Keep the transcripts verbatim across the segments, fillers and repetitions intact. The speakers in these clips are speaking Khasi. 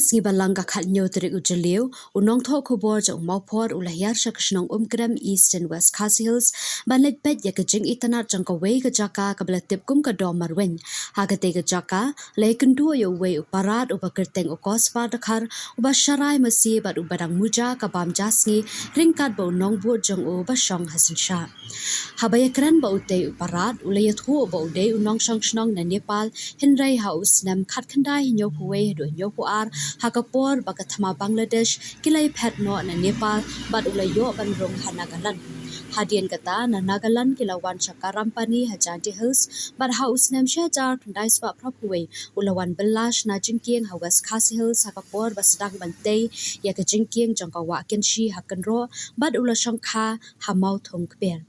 Sngi Balang ka khathynñiew tarik u Jylliew, u nongthoh khubor jong u Mawphor u la hiar sha ka shnong Umkrem, East and West Khasi Hills, ban leit peit ïa ka jingitynnad jong kawei ka jaka kaba la tip kum ka Dom Marweiñ. Ha katei ka jaka, la ïakynduh ïa uwei u parat uba kyrteng u Kosbar Dkhar, uba sharai masi bad uba dang muja ka bam ja sngi, ryngkat bad u nongbud jong u ba shong ha synshar. Haba ïakren bad utei u parat, u la ïathuh ba u dei u nongshong shnong na Nepal, hynrei ha u snem khatkhyndai hynñiewphew wei haduh hynñiewphew ar, ha ka por ba ka thma Bangladesh ki la ïaphet noh na Nepal, bad u la ïoh ban rung ha Nagaland. Hadien kata, na Nagaland ki la wan sha Karampani ha Jaintia Hills, bad ha u snem shi hajar khyndai spah phra phew wei, u la wan bylla shna jingkieng ha West Khasi Hills ha ka por ba sdang ban tei ïa ka jingkieng jong ka Wah Kynshi ha Kynroh, bad u la shongkha ha Mawthung Kper.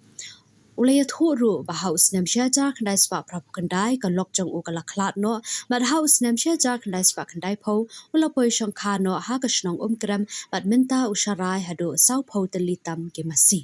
U la ïathuh ruh ba ha u snem shi hajar khyndai spah phra phew khyndai ka lok jong u ka la khlad noh, bad ha u snem shi hajar khyndai spah khyndai phew u la poi shongkha noh ha ka shnong Umkrem, bad mynta u sharai haduh sawphew tylli tam ki masi.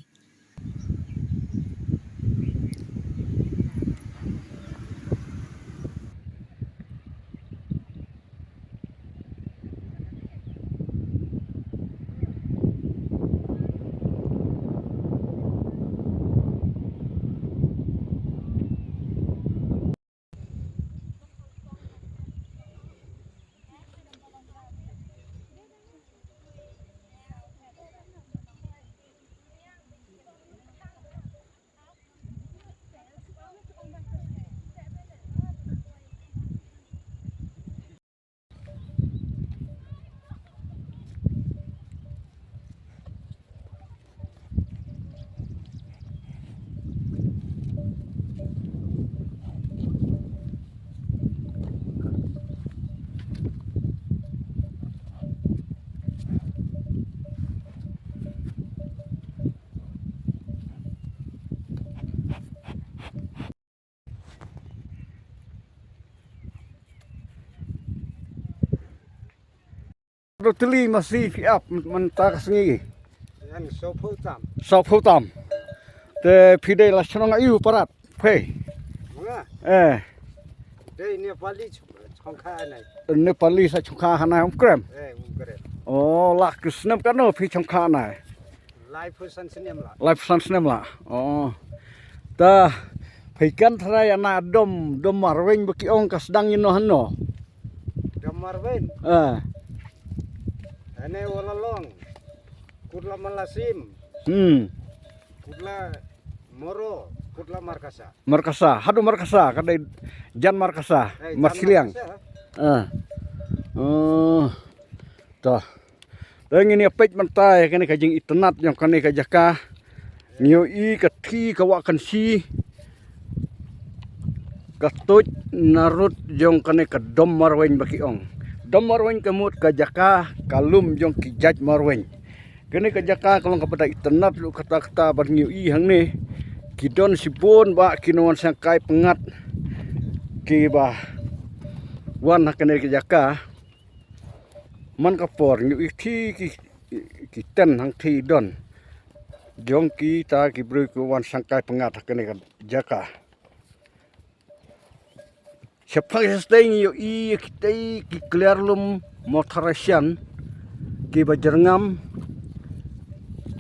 Haduh tylli masi phi ap mynta ka sngi? Ïa, sawphew tam. Sawphew tam. Te phi dei la shnong aiu parat phi? Nga? Eh. Dei Nepali shongkha hanai. Nepali sa shongkha hanai Umkrem? Eh, Umkrem. Oh, la ki snem katno phi shongkha hanai? Laiphew san snem la. Laiphew san snem la. Oh. Ta phi kren tharai ïa na Dom, Dom Marweiñ ba ki ong ka sdang ïano hano? Dom Marweiñ. Eh. Ane wala long. Kutla Malasim. Hmm. Kutla Moro, Kutla Markasa. Markasa, haduh Markasa, ka dei jan Markasa, eh, jan Marsiliang. Markasa. Eh. Oh. To. Te ngin ïa peit mynta ïa kane ka jingitynnad jong kane ka jaka. Ngi ïohi ka thih ka Wah Kynshi. Ka tuid na rud jong kane ka Dom Marweiñ ba ki ong. Dom Marweiñ ka mut ka jaka ka lum jong ki jait Marweiñ. Kane ka jaka ka long kaba da itynnad ruh katta katta bad ngi ïohi hangne. Ki don shibun bah ki nongwan shangkai pyngngad kiba wan ha kane ka jaka. Man ka por ngi ïohi ki, ki tent hangthie don jong kita ki briew ki wan shangkai pyngngad ha kane ka jaka. Shaphang shatei ngi ïohi kitei ki kliar lum motharasan kiba jyrngam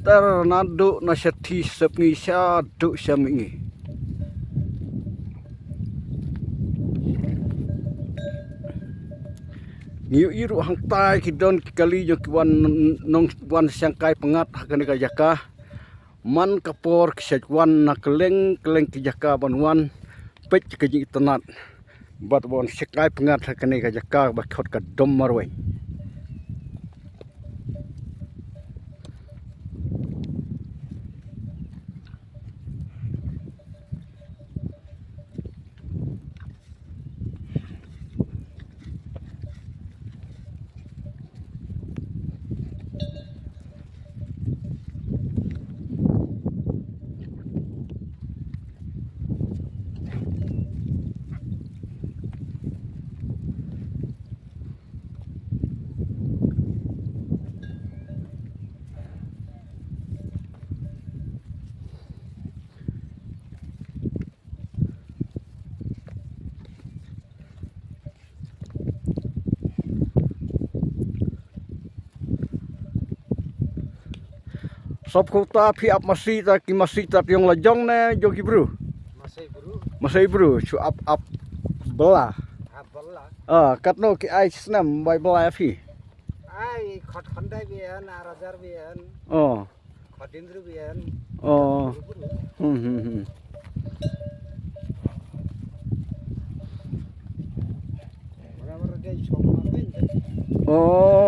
ter naduh na shathie sepngi shaduh sha mihngi. Ngi ïohi ruh hangtai ki don ki kali jong ki wan nong, wan shangkai pyngngad ha kane ka jaka. Man ka por ki shait wan na kylleng kylleng ki jaka ban wan peit ka jingitynnad bad ban shangkai pyngngad ha kane ka jaka ba khot ka Dom Marweiñ. Sop khuta phi ap masi ta ki masi ta yong la jong ne jong ki bru. Masi bru. Masi bru chu ap ap bela. Ap bela. Ah, katno ki ai snem bai bela ya phi. Ai khot khondai bian, arajar bian. Oh. Khot dindru bian. Oh. Hmm hmm hmm. Oh.